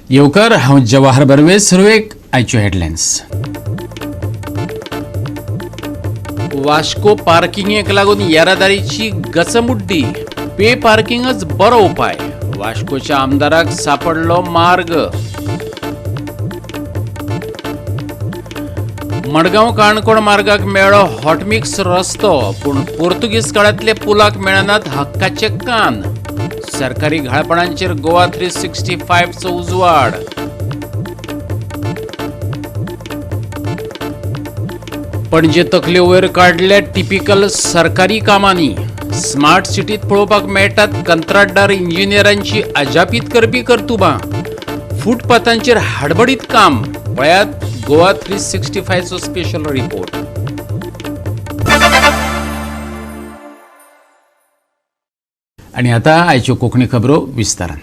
येवकार, हांव जवाहर बर्वे. सुरवेक आयच्यो हेडलायन्स. वास्को पार्किंगेक लागून येरादारीची गचमुड्डी. पे पार्किंगच बरो उपाय. वास्कोच्या आमदाराक सापडलो मार्ग. मडगांव काणकोण मार्गाक मेळ्ळो हॉटमिक्स रस्तो, पूण पोर्तुगीज काळांतले पुलाक मेळनात हक्काचे कान. सरकारी घाळपणांचेर गोवा 365चो उजवाड. पणजे तकल्यो वयर काडल्या टिपिकल सरकारी कामांनी. स्मार्ट सिटीत पळोवपाक मेळटात कंत्राटदार इंजिनियरांची अजापीत करपी कर्तुबां. फुटपाथांचेर हाडबडीत काम. पळयात गोवा 365चो स्पेशल रिपोर्ट. आणि आता आयच्यो कोंकणी खबरो विस्तारान.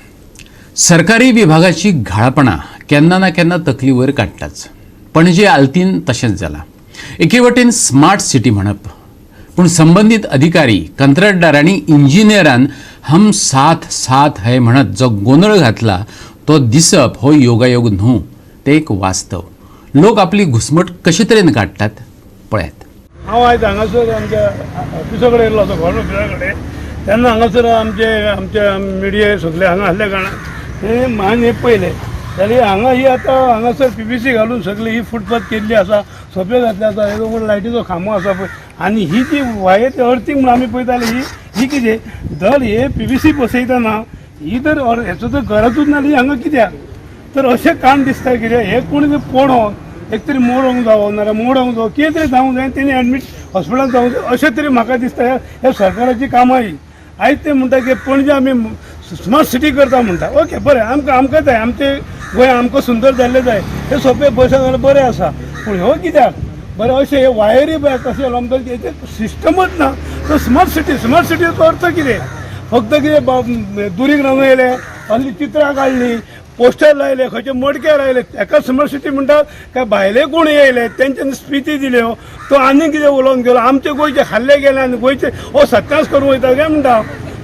सरकारी विभागाची घाळपणां केन्ना ना केन्ना तकली वयर काडटाच. पणजे आल्तीन तशेंच जालां. एके वटेन स्मार्ट सिटी म्हणप, पूण संबंदीत अधिकारी, कंत्राटदार आनी इंजिनियरान हम साथ साथ है म्हणत जो गोंदळ घातला तो दिसप हो योगायोग न्हू, ते एक वास्तव. लोक आपली घुसमट कशे तरेन काडटात पळयात. हांव आयज हांगासर आमच्या ऑफिसा कडेन येयल्लो आसा, गव्हर्मेंट ऑफिसा कडेन. तेन्ना हांगासर आमचे आमचे मिडिया सगळे हांगा आसल्या कारणान हे हांवें हें पळयलें जाल्यार हांगा ही आतां हांगासर पीव्हीसी घालून सगळी ही फुटपाथ केल्ली आसा, सोपे घातले आसा. हेजो व्हड लायटीचो खांबो आसा पळय आनी ही जी वायर अर्थींग म्हणून आमी पळयताले, ही ही कितें दर हे पीव्हीसी बसयतना ही जर हेचो जर गरजूच ना जाल्यार हांगा कित्याक? तर अशें काम दिसता कितें हे कोणी तरी पडोन एक तरी मोडोंक जावो नाजाल्यार मोडोंक जावो, कितें तरी जावंक जाय, तेणी एडमीट हॉस्पिटलांत जावंक जाय अशें तरी म्हाका दिसता. ह्या सरकाराची कामां ही. आयज ते म्हणटा की पणजे आमी स्मार्ट सिटी करता म्हणटा. ओके, बरें, आमकां आमकां जाय, आमचें गोंय आमकां सुंदर जाल्लें जाय. हे सोंपे बस जाल्यार बरें आसा, पूण ह्यो कित्याक बरें अशें हे वायरी पळय कशें लांबतले, हेजें सिस्टमूच ना. तर स्मार्ट सिटी, स्मार्ट सिटीचो अर्थ कितें? फक्त कितें दुरीग रंगयलें, असलीं चित्रां काडलीं, पोस्टर लायले, खंयचे मडके लायले, ताका स्मार्ट सिटी म्हणटात? काय भायले कोण येयले तेंच्यांनी स्पिची दिल्यो, तो आनी कितें उलोवन गेलो, आमचे गोंयचे खाल्ले गेले आनी गोंयचे हो सत्यानाश करूंक वयता काय म्हणटा?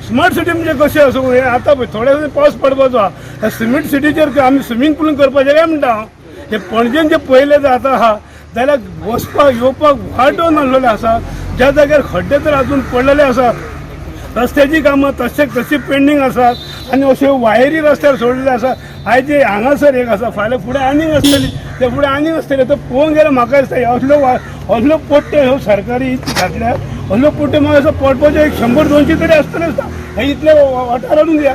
स्मार्ट सिटी म्हणजे कशें आसूं? हें आतां पळय थोडे दिसांनी पावस पडपाचो आहा, सिमेंट सिटीचेर आमी स्विमींग पूल करपाचें काय म्हणटा हांव? हे पणजेन जे पळयलें जाता आहा जाल्यार वचपाक येवपाक वाटो नासलेले आसा, ज्या जाग्यार खड्डे तर आजून पडलेले आसा, रस्त्याची कामां तशें तशी पेंडींग आसात आनी अश्यो वायरी रस्त्यार सोडलेले आसा. आयज हांगासर एक आसा, फाल्यां फुडें आनीक आसतली, ते फुडें आनीक आसतली. तर पळोवंक गेल्यार म्हाका दिसता असल्यो असल्यो पट्ट्यो ह्यो सरकारी घातल्यार असल्यो पट्ट्यो म्हाका दिसता पडपाच्यो एक 100-200 तरी आसतल्यो दिसता हे इतले वाठारानूच. या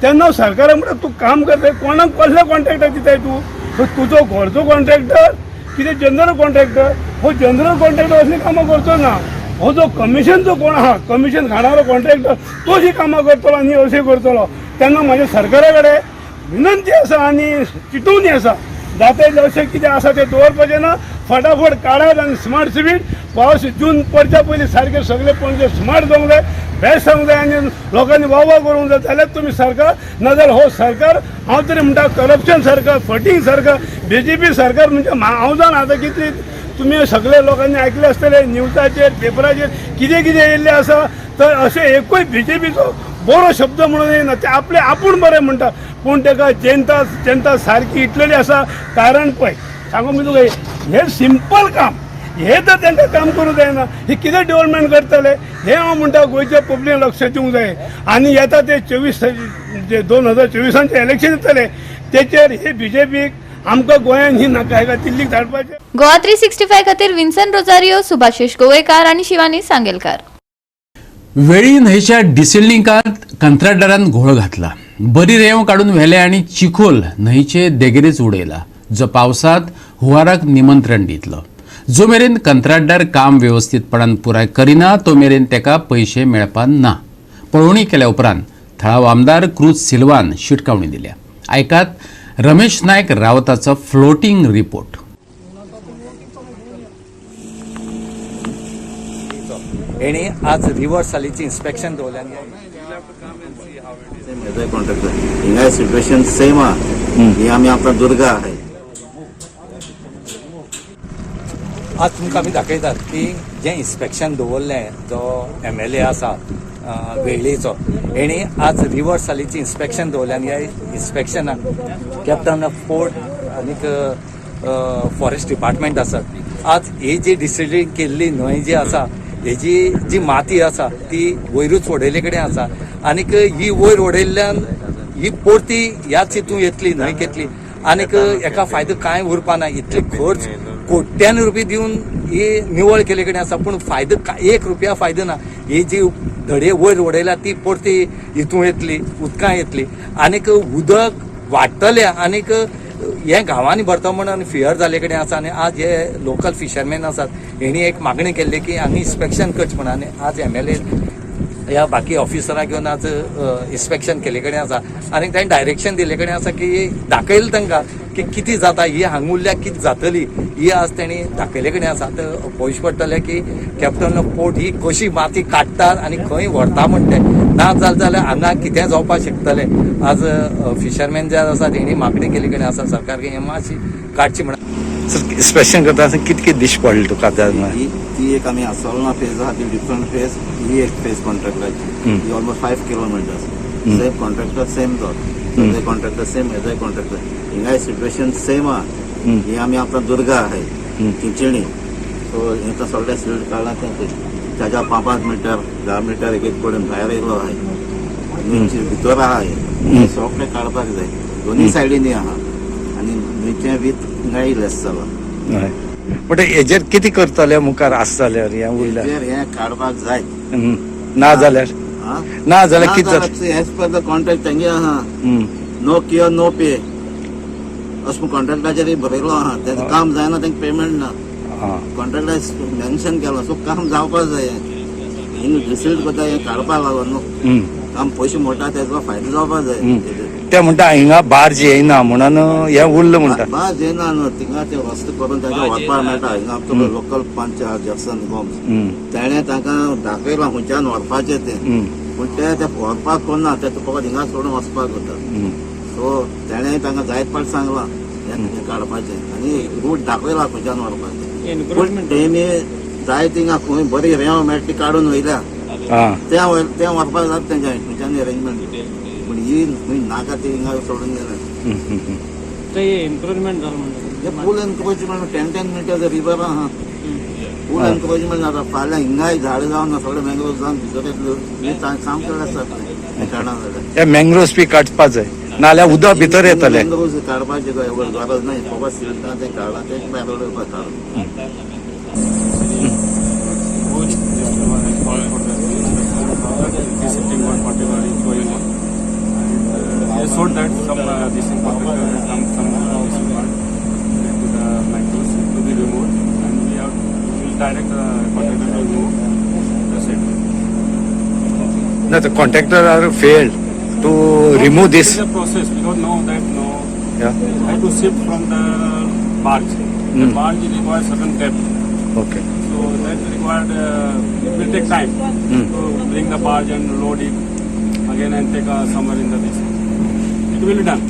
तेन्ना सरकाराक म्हणटा तूं काम करता, कोणाक कसल्या कॉन्ट्रॅक्टाक दिताय तूं? तुजो घरचो कॉन्ट्रॅक्टर कितें जनरल कॉन्ट्रॅक्टर? हो जनरल कॉन्ट्रॅक्टर असलीं कामां करचो ना. हो जो कमिशनचो कोण आहा, कमिशन खाणारो कॉन्ट्रॅक्टर, तोच ही कामां करतलो आनी अशें करतलो. तेन्ना म्हाज्या सरकारा कडेन विनंती आसा आनी चिटोवणी आसा, जाता इतलें अशें कितें आसा तें दवरपाचें ना, फटाफट काडात आनी स्मार्ट सिटी पावस जून पडच्या पयलीं सारकें सगळें पणजे स्मार्ट जावंक जाय, बेस्ट जावंक जाय आनी लोकांनी वाव करूंक जाय, जाल्यार तुमी सरकार. नाजाल्यार हो सरकार हांव तरी म्हणटा करप्शन सरकार, फटींग सरकार, बीजेपी सरकार. म्हणजे हांव जाणा आतां कितली तुमी सगळे लोकांनी आयकले आसतले न्यूजाचेर, पेपराचेर कितें कितें येयल्लें आसा. तर अशें एकूय बीजेपीचो बरो शब्द म्हणून येना. ते आपले आपूण बरें म्हणटा, पूण ताका जनता जनता सारकी इतलेली आसा. कारण पळय सांगू मी तुका, हें सिंपल काम हे तर तांकां काम करूंक जायना, हे कितें डेव्हलपमेंट करतले? हें हांव म्हणटा गोंयच्या पब्लीक लक्ष दिवंक जाय. आनी येता ते 24 2024आंचे इलेक्शन येतले तेचेर हे बीजेपीक आमकां गोंयान ही नाका, हेका दिल्लीक धाडपाचें. गोवा 365 खातीर विन्सन रोजारियो, सुभाषिश गोवेकार आणि शिवानी सांगेलकार. वेळी न्हंयच्या डिसिल्डिंगांत कंत्राटदारान घोळ घातला. बरी रेंव काडून व्हेले आनी चिखोल न्हंयचे देगेरच उडयला, जो पावसांत हुंवाराक निमंत्रण दितलो. जो मेरेन कंत्राटदार काम वेवस्थीतपणान पुराय करिना तो मेरेन ताका पयशे मेळपा ना. पळोवणी केल्या उपरांत थळावो आमदार क्रूज सिल्वान शिटकावणी दिल्या. आयकात रमेश नायक रावताचो फ्लोटींग रिपोर्ट. हेणी आज रिव्हर सालीची इन्स्पेक्शन दवरलें. कॉन्ट्रॅक्टर हिंगाय सिच्युएशन सेम आहा. ही आमी आतां दुर्गा आहाय. आज तुमकां आमी दाखयतात की जें इन्स्पेक्शन दवरलें, जो एमएलए आसा वेळ्ळीचो. हेणी आज रिवर सालीची इन्स्पेक्शन दवरलें आनी ह्या इन्स्पेक्शनाक कॅप्टन ऑफ पोर्ट आनीक फॉरेस्ट डिपार्टमेंट आसात. आज ही जी डिसिलींग केल्ली न्हंय जी आसा, हेजी जी माती आसा ती वयरूच उडयल्ले कडेन आसा आनीक ही वयर उडयल्ल्यान ही परती ह्याच हितून येतली, न्हंयक येतली आनीक हेका फायदो कांय उरपा ना. इतले खर्च कोट्यांनी रुपया दिवन ही निवळ केल्ले कडेन आसा, पूण फायदो एक रुपया फायदो ना. ही जी धडे वयर उडयल्या ती परती हितून येतली, उदकां येतली आनीक उदक वाडटलें आनीक हे गांवांनी भरता म्हणून फियर जाल्ले कडेन आसा. आनी आज हे लोकल फिशरमॅन आसात, हेणी एक मागणी केल्ली की हांगा इन्स्पेक्शन करचें म्हणून आनी आज एमएलए ह्या बाकी ऑफिसराक घेवन आज इन्स्पेक्शन केल्ले कडेन आसा आनी तांणी डायरेक्शन दिल्ले कडेन आसा की दाखयलें तांकां की कितें जाता, ही हांगा उरल्यार कितें जातली, ही आज तांणी दाखयल्ले कडेन आसा. आतां पळोवचें पडटलें की कॅप्टन ऑफ पोर्ट ही कशी माती काडटात आनी खंय व्हरता म्हण तें. ना जालें जाल्यार हांगा कितें जावपाक शकतलें. आज फिशरमॅन जे आसा तेणी मागणी केल्ली कडेन आसा सरकार की हें मातशी काडची म्हणून. इन्स्पेक्शन करता आसतना कितें कितें दिश्टी पडलें तुका? ही ती एक आमी आसोलना फेज आहा ती डिफरंट फेज, ही एक फेज कॉन्ट्रॅक्टराची, ही almost 5 kilometres. Same contractor, same तो तेजोय कॉन्ट्रॅक्टर सेम, हेजोय कॉन्ट्रॅक्टर. हिंगाय सिट्युएशन सेम आहा. ही आमी आतां दुर्गा आहाय चिंचिणी, सो हें सगळें सिल्ट काडलां तें 4-4 5-5 मिटर 10 मिटर एक एक कडेन भायर येयलो आहाय, न्हंयचे भितर आहा. हें सगळें काडपाक जाय, दोनूय सायडींनी आहा आनी न्हंयचें विथ हिंगाय लेस जाला. हय, बट हेजेर कितें करतले मुखार आसा जाल्यार हें उरल्यार? हेजेर हें काडपाक जाय. ना जाल्यार? हा? ना जाल्यार कितें जाता? एज पर the contract तेंगे आहा, नो क्युअर नो पे अशें कॉन्ट्रॅक्टाचेर बरयलो आहा. तें काम जायना, तेंका पेमेंट ना. कॉन्ट्रॅक्टर मेन्शन केलां, सो काम जावपाक जाय. हिंग डिसिल्ट करता, हें काडपाक लागो न्हू. काम पयशे मोडटा तेजो फायदो जावपाक जाय तेजेर. ते म्हणटा हिंगा बार्ज येयना म्हणून हें उरलें म्हणटा. बाज येना न्हू, थिंगा ते रस्तो करून तांकां व्हरपाक मेळटा. हिंगा आमचो लोकल पंच आहा जॅक्सन गोम्स, तेणें तांकां दाखयलां खंयच्यान व्हरपाचें तें. पूण ते ते व्हरपाक कोन्ना, ते फकत हिंगा सोडून वचपाक वता. सो तेणें तांकां जायत फावट सांगलां हें हें काडपाचें आनी रूट दाखयला खंयच्यान व्हरपाचें, पूण तेणी जाय थिंगा खंय बरी रेंव मेळटा ती काडून वयल्या. तें व्हरपाक जाता तेंच्या खंयच्यान अरेंजमेंट, पूण ही खंय नाका ती हिंगा सोडून गेले. इम्प्रुवमेंट जालें म्हणटा. फूल encroachment, 10-10 metre river आहा, फूल एनक्रोचमेंट जाता. फाल्यां हिंगाय झाडां जावन सगळे मँग्रोव जावन भितर येतल्यो, हे सामकें आसता तें काडना जाल्यार. हे मँग्रोव्स बी काडपा जाय, नाल्यार उदक भितर येतलें. मँग्रोव्स काडपाची गरज ना, फकत सिल्टां तें काडलां तें भायर उडोवपाक काडून. Which this one is called for the desilting work, whatever is going on. And they showed that some this contractor has done some this work to the mangroves to be removed, and we have will direct the contractor to remove the silt. ना, the contractor are failed to remove It this. is a process because now that no have to shift from the barge. The barge requires certain depth. So that required, it will take time to bring the barge and load it again and take somewhere in the this. It will be done.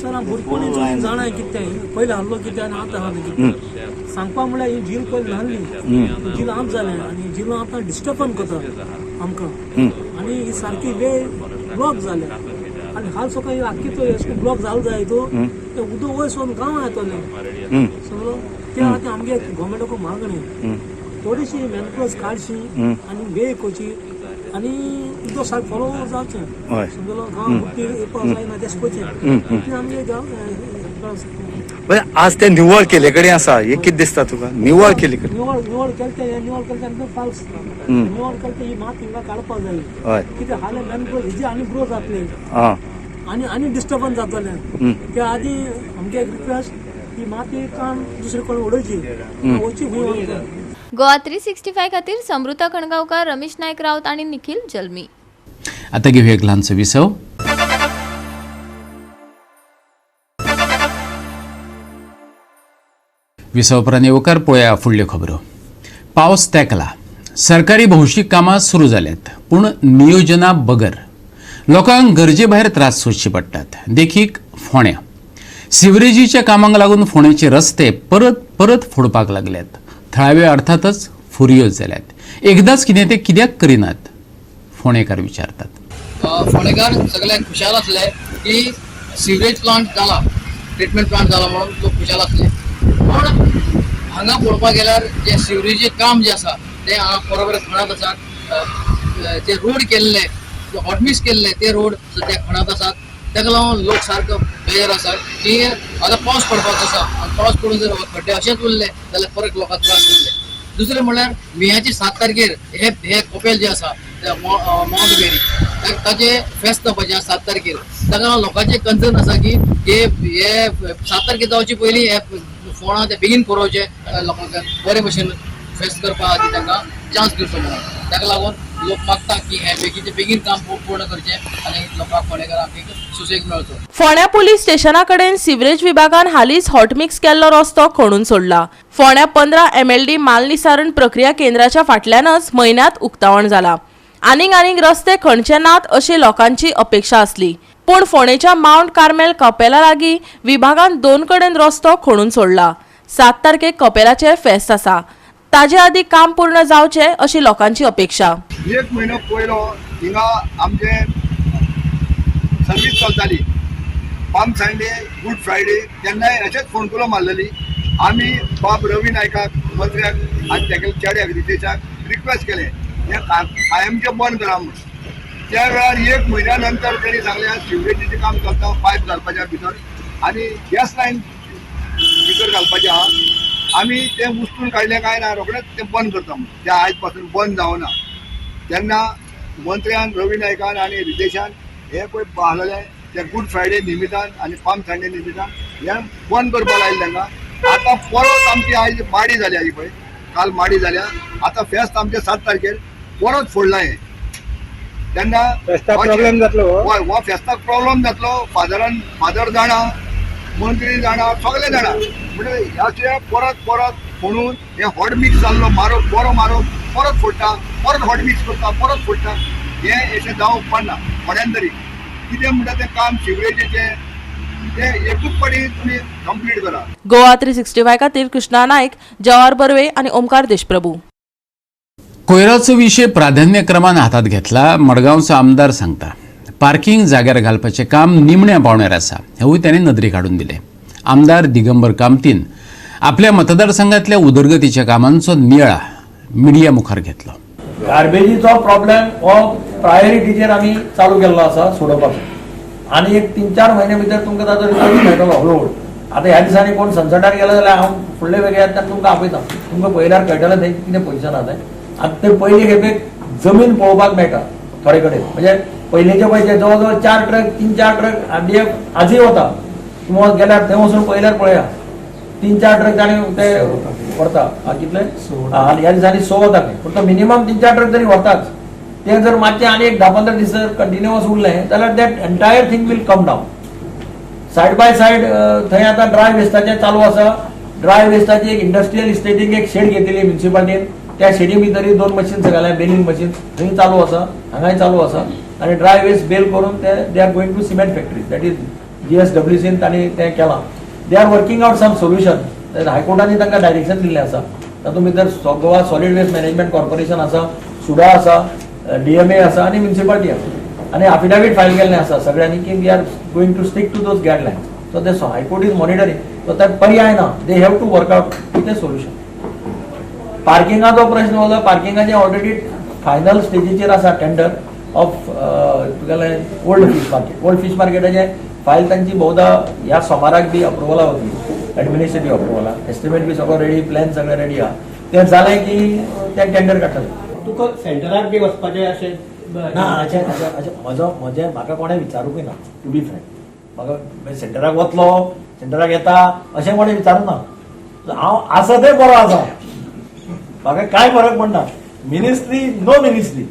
Sir, हांव भुरगेपणी जाणा कितें तें, पयलीं आहलो कितें आनी आतां आहा कितें सांगपा म्हणल्यार ही झील पयलीं ल्हानली, झील आम जालें आनी झील आतां डिस्टर्बन करता आमकां आनी ही सारकी वे ब्लॉक जाल्या आनी हाल सकाळी आख्खी तो अशें ब्लॉक जालो जाय तो तें उदक वयर सोन गांवां येतलें समजलो. ते आतां आमगे गोवोरमेंटाक मागणी, थोडीशी मॅनक्रोव्स काडशी आनी वे करची आनी उदक सारकें फॉलो जावचें. समजलो, गांव बुट्टी येवपाक जायना तें पळोवचें, इतलें आमगे गांव. म्हणजे आज ते निवळ केले कडेन आसा, हे कितें दिसता तुका निवळ केले कडेन? निवळ निवळ केलें तें, निवळ केलें तें फाल्स. निवळ केलें तें, ही मात हिंगा काडपाक जाय. कितें हाले मॅनग्रोव हिजी आनी ग्रो जातली आनी आनी डिस्टर्बन्स जातलें. त्या आदी आमगे एक रिक्वेस्ट, ही माती काडून दुसरे कडेन उडोवची, वची खंय. गोवा 365 खातीर समृता खणगांवकार, रमेश नायक राऊत आणि निखिल जल्मी. आता घेऊया एक ल्हानसो विसव. विसव उपरांत येवकार. पळोवया फुडल्यो खबरो. पावस तेंकला, सरकारी भौशीक कामां सुरू जाल्यात, पूण नियोजना बगर लोकांक गरजे भायर त्रास सोंसचे पडटात. देखीक फोंड्या सिवरेजीच्या कामांक लागून फोंड्याचे रस्ते परत परत फोडपाक लागल्यात. थळावे अर्थातच फुरयोज जाल्यात. एकदाच कितें ते कित्याक करिनात? फोंडेकार विचारतात. फोंडेकार सगळे खुशाल आसले की सिवरेज प्लांट जाला, ट्रिटमेंट प्लांट जाला म्हणून लोक खुशाल आसले. पूण हांगा पळोवपाक गेल्यार जे सिवरेजीचें काम जें आसा तें हांगा बरोबर खणत आसात. जे रोड केल्ले, हॉटमिक्स केल्ले ते रोड सद्या खणत आसात. ताका लागून लोक सारको बेजार आसात की आतां पावस पडपाचो आसा आनी पावस पडून जर खड्डे अशेच उरले जाल्यार परत लोकांक त्रास जातले. दुसरें म्हणल्यार मेयाचे 7 तारखेर हे हे कोपेल जे आसा ते मावंट मेरी ताचे फेस्त जावपाचें आसा 7 तारखेर. ताका लागून लोकांचें कन्सर्न आसा की हे हे 7 तारखेर जावचे पयलीं हे फोंडा ते बेगीन पुरोवचे, लोकांक बरे भशेन फेस्त करपा खातीर तांकां चान्स दिवचो म्हणून. ताका लागून लोक मागता की हे बेगीनचे बेगीन काम पूर्ण करचें आनी लोकांक फोंडेकारांक एक सुसेग मेळचो. फोंड्या पुलीस स्टेशना कडेन सिवरेज विभागान हालींच हॉटमिक्स केल्लो रस्तो खणून सोडला. फोंड्या 15 एमएलडी माल निसारण प्रक्रिया केंद्राच्या फाटल्यानच म्हयन्यांत उक्तावण जाला. आनीक आनीक रस्ते खणचे नात अशी लोकांची अपेक्षा आसली, पूण फोंडेच्या मावंट कार्मेल कपेला लागीं विभागान 2 कडेन रस्तो खणून सोडला. 7 तारखेक कपेलाचें फेस्त आसा, ताजे आदीं काम पूर्ण जावचें अशी लोकांची अपेक्षा. एक म्हयनो पयलो हिंगा आमचे सर्वीस चलताली. पाम संडे, गुड फ्रायडे तेन्नाय अशेंच फोंडकुलां मारलेली. आमी बाब रवी नायकाक, मंत्र्याक आनी तेगेल्या चेड्याक रितेशाक रिक्वेस्ट केलें हें कायमचें बंद करा म्हूण. त्या वेळार एक म्हयन्या नंतर तेणी सांगलें सिवरेजीचें काम चलता, पायप घालपाच्या भितर आनी गॅस लायन भितर घालपाचें आहा. आमी तें उस्तून काडलें काय ना रोखडेंच तें बंद करता म्हूण. तें आयज पासून बंद जावना. तेन्ना मंत्र्यान रवी नायकान आनी रितेशान हे पळय आहलेलें ते गुड फ्रायडे निमितान आनी पाम संडे निमितान हें बंद करपाक लायलें तांकां. आतां परत आमची आयज माडी जाल्या, ही पळय काल माडी जाल्या. आतां फेस्त आमचें 7 तारखेर परत फोडलां हें. तेन्ना फेस्ताक प्रॉब्लेम जातलो हो? हय, हो फेस्ताक प्रॉब्लेम जातलो. फादरान फादर जाणा, मंत्री जाणा, सगळे जाणा. म्हणजे ह्याचे परत परत म्हणून हे हॉट मिक्स जाल्लो मारोप बरो मारोप परत फोडटा, परत हॉट मिक्स करता, परत फोडटा. हे अशें जावंक पडना. थोड्यान तरी कितें म्हणटा तें काम सिवरेजीचें तें एकूच पाटी तुमी कंप्लीट करा. गोवा 365 खातीर कृष्णा नायक, जवाहर बर्वे आनी ओमकार देशप्रभू. कोयराचो विशय प्राधान्यक्रमान हातात घेतला. मडगांवचो आमदार सांगता पार्किंग जाग्यार घालपाचें काम निमण्या पावण्यार आसा, हेवूय ताणें नदरेक हाडून दिलें. आमदार दिगंबर कामतीन आपल्या मतदारसंघातल्या उदरगतीच्या कामांचो नियाळ मिडिया मुखार घेतलो. गार्बेजीचो प्रॉब्लेम हो प्रायोरिटीचेर आमी चालू केल्लो आसा सोडोवपाचो आनी एक 3-4 म्हयन्या भितर तुमकां ताचो रिजल्ट मेळटलो हळूहळू. आतां ह्या दिसांनी कोण सनसटार गेलो जाल्यार हांव फुडले वेगळे तेन्ना तुमकां आपयता, तुमकां पळयल्यार कळटलें थंय कितें पोजिशन आसा तें. आतां ते पयले खेपेक जमीन पळोवपाक मेळटा थोडे कडेन, म्हणजे पयलींचे पळय जवळ जवळ 4 ट्रक 3-4 ट्रक आरडीएफ आजूय वता. तुमी गेल्यार थंय वचून पळयल्यार पळया 3-4 ट्रक ताणी ते व्हरता. कितले ह्या दिसांनी 6 वता खंय, पूण तो मिनिमम 3-4 ट्रक तरी व्हरताच. ते जर मातशे आनी एक 10-15 दीस जर कंटिन्युअस उरले जाल्यार that entire thing will come down. Side by side थंय आतां ड्राय वेस्टाचें चालू आसा. ड्राय वेस्टाची एक इंडस्ट्रियल इस्टेटीक एक शेड घेतिल्ली म्युनिसिपालिटीन, त्या शेडी भितरय 2 मशीन्स घाल्या, बेलिंग मशीन थंय चालू आसा, हांगाय चालू आसा. आनी ड्राय वेस्ट बेल करून ते they are going to cement factory, that is GSWCन तांणी तें केलां. They are working out some solution. हायकोर्टांनी तांकां डायरेक्शन दिल्लें आसा. तातूंत भितर Goa solid waste management corporation आसा, सुडा आसा, DMA आसा आनी म्युनिसिपालिटी आसा. आनी अफिडेवीट फायल केल्लें आसा सगळ्यांनी की we are going to stick to those guidelines. So ते high court is monitoring, so ताका पर्याय ना, they have to work out कितें सोल्युशन. पार्किंगाचो प्रश्न जालो, पार्किंगाचे ऑलरेडी फायनल स्टेजीचेर आसा टेंडर ऑफ तुगेलें old fish market. Old fish मार्केटाचे फायल तांची बहुदा ह्या सोमाराक बी अप्रुवला वतली, एडमिनिस्ट्रेटीव अप्रुवला. एस्टिमेट बी सगळो रेडी, प्लॅन सगळें रेडी आहा. तें जालें की तें टेंडर काडटले. तुका सेंटराक बी वचपाचें अशें? ना, अशें अशें अशें म्हजो म्हजें म्हाका कोणें विचारूंकय ना, टू बी फ्रँक. म्हाका सेंटराक वतलो, सेंटराक येता अशें कोणें विचारूंक ना. हांव आसा तें बरो आसा, म्हाका कांय फरक पडना. Ministry no ministry,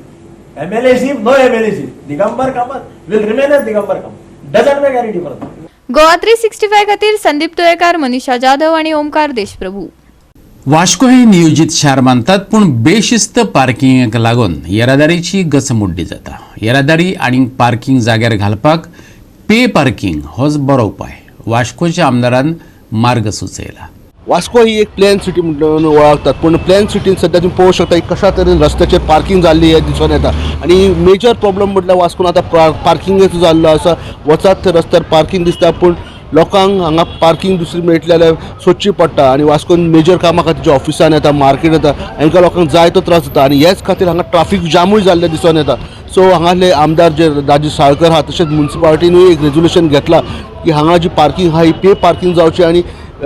MLA ship no MLA ship, Digambar Kamat will remain as Digambar Kamat, doesn't make any difference. Goa 365 खातीर संदीप तुयेकार, मनीषा जाधव आणि ओमकार देशप्रभू. वास्को हे नियोजित शार मानतात, पूण बेशिस्त पार्किंगाक लागून येरादारीची गचमुड्डी जाता. येरादारी आनी पार्किंग जाग्यार घालपाक पे पार्किंग होच बरो उपाय, वास्कोच्या आमदारान मार्ग सुचयला. वास्को ही एक प्लॅन सिटी म्हणून वळखतात, पूण प्लॅन सिटीन सद्या तुमी पळोवंक शकता की कशा तरेन रस्त्याचेर पार्किंग जाल्ली हें दिसून येता. आनी मेजर प्रॉब्लम म्हटल्यार वास्कोन आतां पार्किंगेचो जाल्लो आसा. वचात थंय रस्त्यार पार्किंग दिसता, पूण लोकांक हांगा पार्किंग दुसरी मेळटली जाल्यार सोदची पडटा. आनी वास्कोन मेजर कामां खातीर जे ऑफिसान येता, मार्केट येता, हांकां लोकांक जायतो त्रास जाता आनी हेच खातीर हांगा ट्राफीक जामूय जाल्लें दिसून येता. सो हांगासले आमदार जे राजेश साळकर आहा, तशेंच मुन्सिपालिटीनूय एक रेजोल्युशन घेतला की हांगा जी पार्किंग आहा ही पे पार्किंग जावची आनी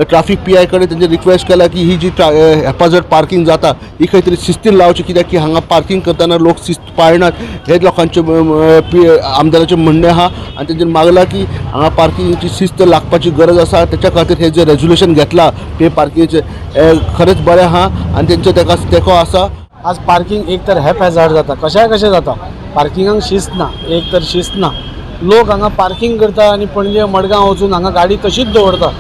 ट्राफीक पी I कडेन तेंचे रिक्वेस्ट केला की ही जी हेफाजत पार्किंग जाता ही खंय तरी शिस्तीन लावची, कित्याक की हांगा पार्किंग करतना लोक शिस्त पाळनात हे लोकांचे आमदाराचें म्हणणें आहा. आनी तेंच्यानी मागलां की हांगा पार्किंगची शिस्त लागपाची गरज आसा. तेच्या खातीर हे जे रेजोल्युशन घेतलां पे पार्किंगचें खरेंच बरें आहा आनी तेंचो तेका तेंको आसा. आज पार्किंग एक तर हॅपहॅजार्ड जाता, कशाय कशें जाता, पार्किंगाक शिस्त ना, एक तर शिस्त ना, लोक हांगा पार्किंग करता आनी पणजे मडगांव वचून हांगा गाडी तशीच दवरता.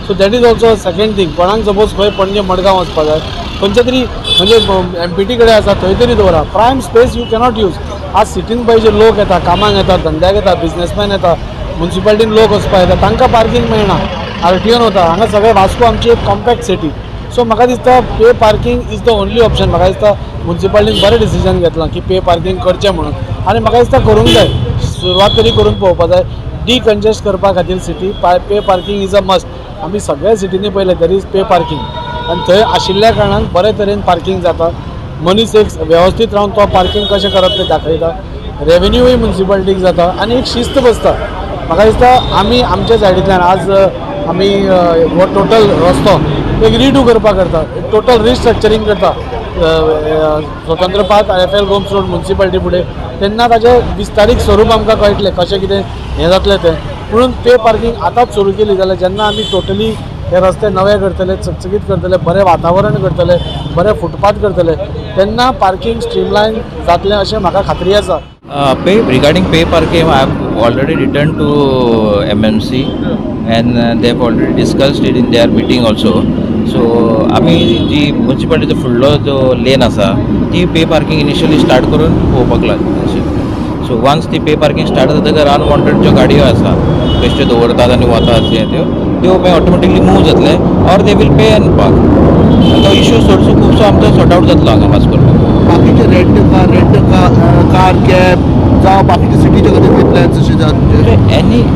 So that is also second thing. कोणाक सपोज खंय पणजे मडगांव वचपा जाय, खंयच्या तरी म्हणजे एम पी टी कडेन आसा थंय तरी दवरा. Prime space you cannot use. आज सिटीन पळय जे लोक येता, कामाक येता, धंद्याक येता, बिजनेसमॅन येता, मुन्सिपालिटीन लोक वचपाक येता, तांकां पार्किंग मेळना, आर टी ओन वता. हांगा सगळें वास्को आमची एक कॉम्पॅक्ट सिटी. सो म्हाका दिसता pay parking is the only option. म्हाका दिसता मुन्सिपालिटीन बरें डिसिजन घेतलां की पे पार्किंग करचें म्हणून, आनी म्हाका दिसता करूंक जाय, सुरवात तरी करून पळोवपा जाय. डिकंजेस्ट करपा खातीर city pay parking is a must. आमी सगळ्या सिटींनी पळयलें there is pay parking, आनी थंय आशिल्ल्या कारणान बरे तरेन पार्किंग जाता. मनीस एक वेवस्थीत रावन तो पार्किंग कशें करप तें दाखयता, रेवेन्यूय मुन्सिपालिटीक जाता आनी एक शिस्त बसता. म्हाका दिसता आमी आमच्या सायडींतल्यान आज आमी हो टोटल रस्तो एक रिडू करपाक करता, एक टोटल रिस्ट्रक्चरींग करता. स्वतंत्र park F L Gomes road municipality फुडें तेन्ना ताजें विस्तारीत स्वरूप आमकां कळटलें कशें कितें हें जातलें तें. म्हणून पे पार्किंग आतांच सुरू केली जाल्यार जेन्ना आमी टोटली हे रस्ते नवे करतले, चकचकीत करतले, बरें वातावरण करतले, बरें फुटपाथ करतले, तेन्ना पार्किंग स्ट्रीमलायन जातलें अशें म्हाका खात्री आसा. Regarding pay parking, I have already written to MMC and they have already discussed it in their meeting also. So आमी जी मुन्सिपालिटीचो फुडलो जो लेन आसा ती पे पार्किंग इनिशियली स्टार्ट करून पळोवपाक लागली अशें. सो वन्स ती पे पार्किंग स्टार्ट जातकर अनवॉन्टेड ज्यो गाडयो आसा बेश्ट्यो दवरतात आनी वतात त्यो त्यो मागीर ऑटोमॅटिकली मूव जातले or they will pay and park. तो इशू चडसो खुबसो आमचो सॉर्ट आवट जातलो हांगा वास्कोन. बाकीचे रेंट कार कॅब जावं बाकीचे सिटीच्या खातीर प्लॅन्स अशे जाता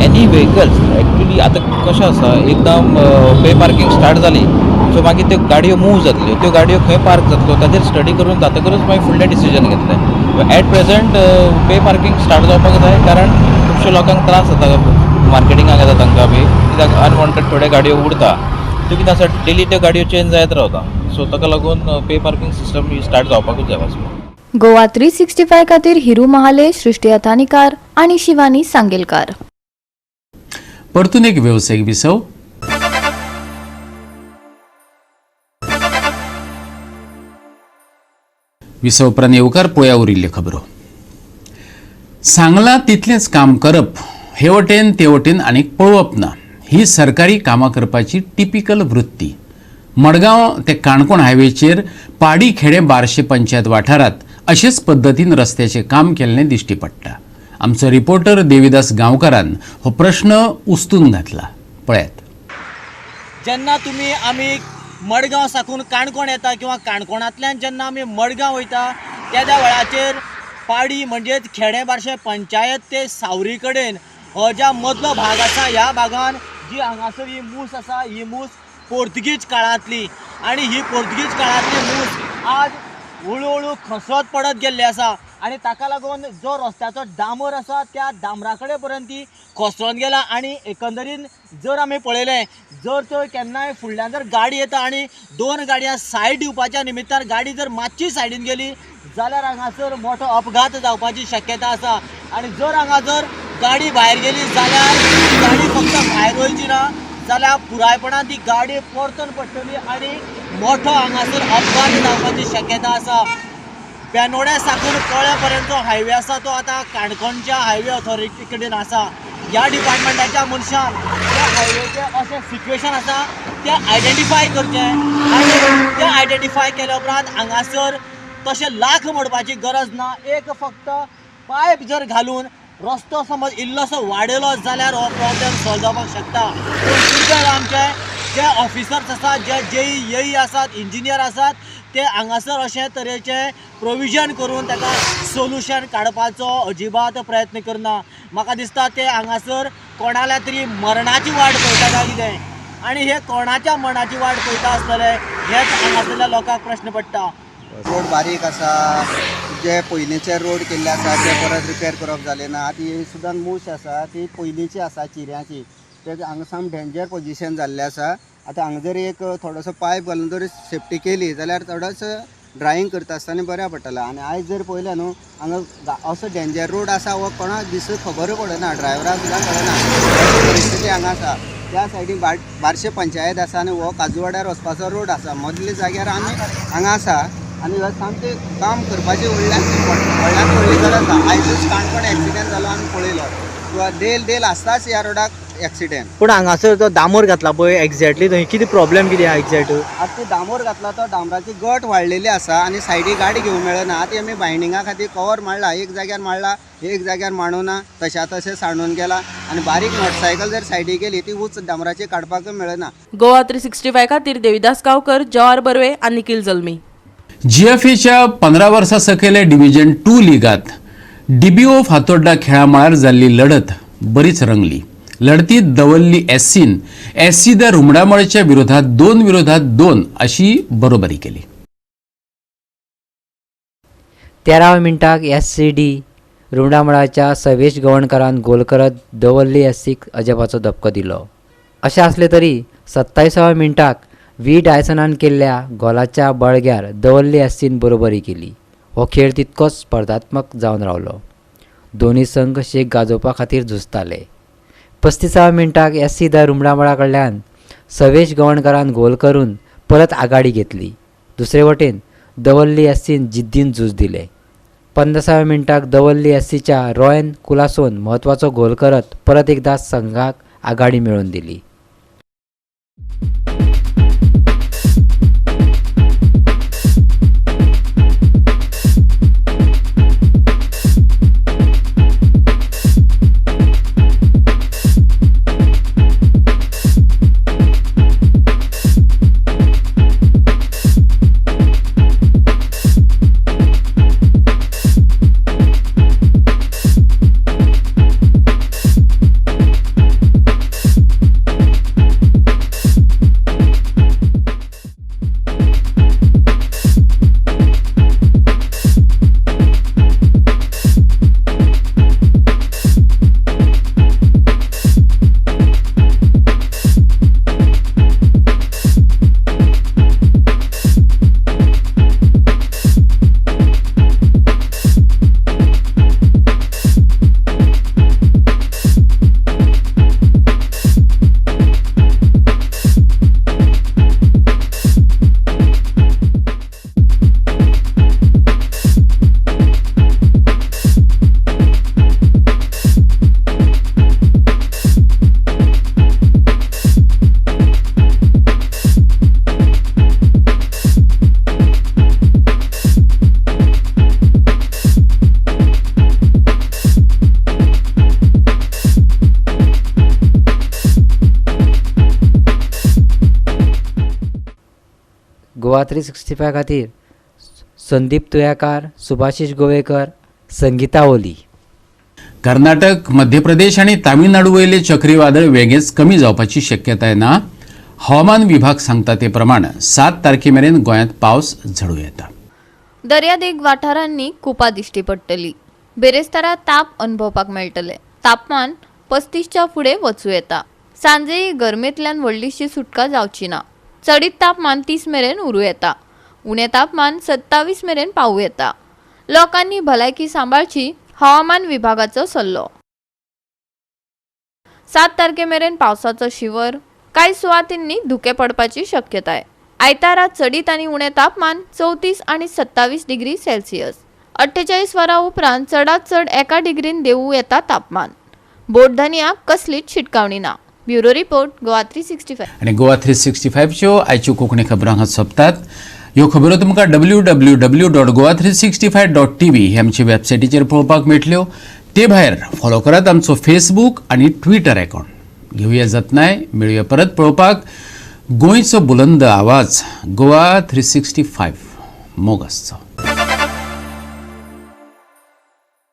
एनी व्हेकल्स एक्चुली आतां कशें आसा, एकदम पे पार्किंग स्टार्ट जाली सो मागीर त्यो गाडयो मूव जातल्यो, त्यो गाडयो खंय पार्क जातल्यो ताजेर स्टडी करून जातकरूच मागीर फुडलें डिसिजन घेतलें. At present pay parking start जावपाक जाय, कारण खुबशे लोकांक त्रास जाता, मार्केटिंगाक येता तांकां बी, कित्याक अनवॉन्टेड थोड्यो गाडयो उरता, त्यो कितें आसा डेली त्यो गाडयो चेंज जायत रावता. सो ताका लागून पे पार्किंग सिस्टम ही स्टार्ट जावपाकूच जाय वास्को. गोवा 365 खातीर हिरू महाले, सृष्टी अथानिकार आनी शिवानी सांगेलकार. परतून एक वेवसायीक विसव. विसव उपरांत येवकार पळया उरिल्ल्यो खबरो. सांगलां तितलेंच काम करप, हे वटेन ते वटेन आनीक पळोवप ना, ही सरकारी कामां करपाची टिपिकल वृत्ती. मडगांव ते काणकोण हायवेचेर पाडी खेडें बारशे पंचायत वाठारांत अशेच पद्दतीन रस्त्याचें काम केल्लें दिश्टी पडटा. आमचो रिपोर्टर देविदास गांवकारान हो प्रश्न उस्तून घातला, पळयात. जेन्ना तुमी आमी मडगांव साकून काणकोण येता किंवा काणकोणांतल्यान जेन्ना आमी मडगांव वयता त्या वेळाचेर पाडी म्हणजेच खेडें बारशें पंचायत ते सावरी कडेन हो ज्या मदलो भाग आसा ह्या भागान जी हांगासर ही मूस आसा ही मूस पोर्तुगीज काळांतली आनी ही पोर्तुगीज काळांतली मूस आज हळू हळू खसत पडत गेल्ली आसा आनी ताका लागून जो रस्त्याचो डांबर आसा त्या डांबरा कडेन पर्यंत ती कोसळोन गेला. आनी एकंदरीन जर आमी पळयलें जर तर केन्नाय फुडल्यान जर गाडी येता आनी दोन गाडयां सायड दिवपाच्या निमित्तान गाडी जर मातशी सायडीन गेली जाल्यार हांगासर मोठो अपघात जावपाची शक्यता आसा. आनी जर हांगा जर गाडी भायर गेली जाल्यार गाडी फक्त भायर वयची ना जाल्यार पुरायपणान ती गाडी परतून पडटली आनी मोठो हांगासर अपघात जावपाची शक्यता आसा. बेनोड्या साकून कळ्या पर्यंत जो हायवे आसा तो आतां काणकोणच्या हायवे ऑथॉरिटी कडेन आसा. ह्या डिपार्टमेंटाच्या मनशान त्या हायवेचें अशें सिट्युएशन आसा तें आयडेंटिफाय करचें आनी तें आयडेंटिफाय केल्या उपरांत हांगासर तशें लाख मोडपाची गरज ना. एक फक्त पायप जर घालून रस्तो समज इल्लोसो वाडयलो जाल्यार हो प्रॉब्लेम सॉल्व जावपाक शकता. पूण दुर्दैव आमचें जे ऑफिसर्स आसात, जे जेई येई आसात, इंजिनियर आसात, ते हांगासर अशे तरेचे प्रोविजन करून ताका सोल्युशन काडपाचो अजिबात प्रयत्न करना. म्हाका दिसता ते हांगासर कोणाल्या तरी मरणाची वाट पळयता काय कितें, आनी हे कोणाच्या मरणाची वाट पळयता आसतले हेच हांगासरल्या लोकांक प्रश्न पडटा. रोड बारीक आसा, जे पयलींचे रोड केल्ले आसा ते परत रिपेर करप जालें ना. आतां ही सुद्दां मूस आसा ती पयलींची आसा चिऱ्यांची, ते हांगा साम डेंजर पोजिशन जाल्लें आसा. आतां हांगा जर एक थोडोसो पायप घालून जर सेफ्टी केली जाल्यार थोडोसो ड्रायव्हींग करता आसतना बऱ्या पडटलें. आनी आयज जर पळयलें न्हू हांगा असो डेंजर रोड आसा हो कोणाक दिसून खबरूय पडना, ड्रायव्हराक सुद्दां कळना अशी परिस्थिती हांगा आसा. त्या सायडीन बारशे पंचायत आसा आनी हो काजूवाड्यार वचपाचो रोड आसा, मदल्या जाग्यार आमी हांगा आसा आनी हो सामकें काम करपाची व्हडल्यान व्हडल्यान व्हडली गरज आसा. आयजूच काणकोण एक्सिडेंट जालो आमी पळयलो, डेल डेल आसताच ह्या रोडाक एक्सिडेंट. पूण हांगासर जो डांबर घातला पळय एक्झॅक्टली थंय कितें प्रॉब्लेम कितें आहा एक्झॅक्ट? आतां ते डांबर घातला तो डांबराची गट वाडलेली आसा आनी सायडी गाडी घेवंक मेळना. आतां आमी बायंडिंगा खातीर कवर मारला, एक जाग्यार मारला, एक जाग्यार मांडूना, तशा तशें सांडून गेला आनी बारीक मोटरसायकल जर सायडी गेली ती उंच डांबराची काडपाकूय मेळना. गोवा 365 खातीर देविदास गांवकर, जवाहर बर्वे आनी निखिल जल्मी. जीएफएच्या 15 वर्सां सकयल्या डिव्हिजन 2 लिगांत डीबीओ फातोड्डा खेळा मळार जाल्ली लढत बरीच रंगली. लढतीत दवल्ली एससीन एससी the रुमडामळच्या विरोधात 2-2 अशी बरोबरी केली. 13व्या मिनटाक एससीडी रुमडामळाच्या सवेश गवणकरान गोल करत दवल्ली एससीक अजापाचो धपको दिलो. अशें आसलें तरी 27व्या मिनटाक व्ही डायसनान केल्ल्या गोलाच्या बळग्यार दवल्ली एससीन बरोबरी केली. हो खेळ तितकोच स्पर्धात्मक जावन रावलो. दोनूय संघ शेक गाजोवपा खातीर झुजताले. 35व्या मिनटाक एससी the रुमडामळा कडल्यान सवेश गवणकरान गोल करून परत आघाडी घेतली. दुसरे वटेन दवल्ली एससीन जिद्दीन झूज दिलें. 50व्या मिनटाक दवल्ली एससीच्या रॉयन कुलासोन म्हत्वाचो गोल करत परत एकदा संघाक आघाडी मेळोवन दिली. गोवा 365 खातीर संदीप तुयाकार, सुभाषिश गोवेकर, संगीता ओली. कर्नाटक, मध्य प्रदेश आनी तामिळनाडू वयले चक्रीवादळ वेगेंच कमी जावपाची शक्यताय ना. हवामान विभाग सांगता ते प्रमाण 7 तारखे मेरेन गोंयांत पावस झडूं येता. दर्यादेग वाठारांनी कुपां दिश्टी पडटली. बेरेस्तारा ताप अणभवपाक मेळटले. तापमान 35च्या फुडें वचूं येता. सांजेय गरमेंतल्यान व्हडलीशी सुटका जावची ना. चडीत तापमान 30 मेरेन उरूं येता. उणें तापमान 27 मेरेन पावूं येता. लोकांनी भलायकी सांबाळची, हवामान विभागाचो सल्लो. 7 तारखे मेरेन पावसाचो शिवर, कांय सुवातींनी धुकें पडपाची शक्यताय. आयतारा चडीत आनी उणें तापमान 34 आनी 27 डिग्री सेल्सियस. 48 वरां उपरांत चडात चड 1 डिग्रीन देंवूं येता तापमान. बोटधनयाक कसलीच शिटकावणी ना. Bureau report, Goa 365. आनी गोवा 365च्यो आयच्यो कोंकणी खबरां हांगा सोंपतात. ह्यो खबरो तुमकां www.goa365.tv हे आमचे वेबसायटीचेर पळोवपाक मेळटल्यो. ते भायर फॉलो करात आमचो फेसबूक आनी ट्विटर अकाउंट. घेवया जतनाय, मेळुया परत पळोवपाक. गोंयचो बुलंद आवाज गोवा 365 मोग आसचो.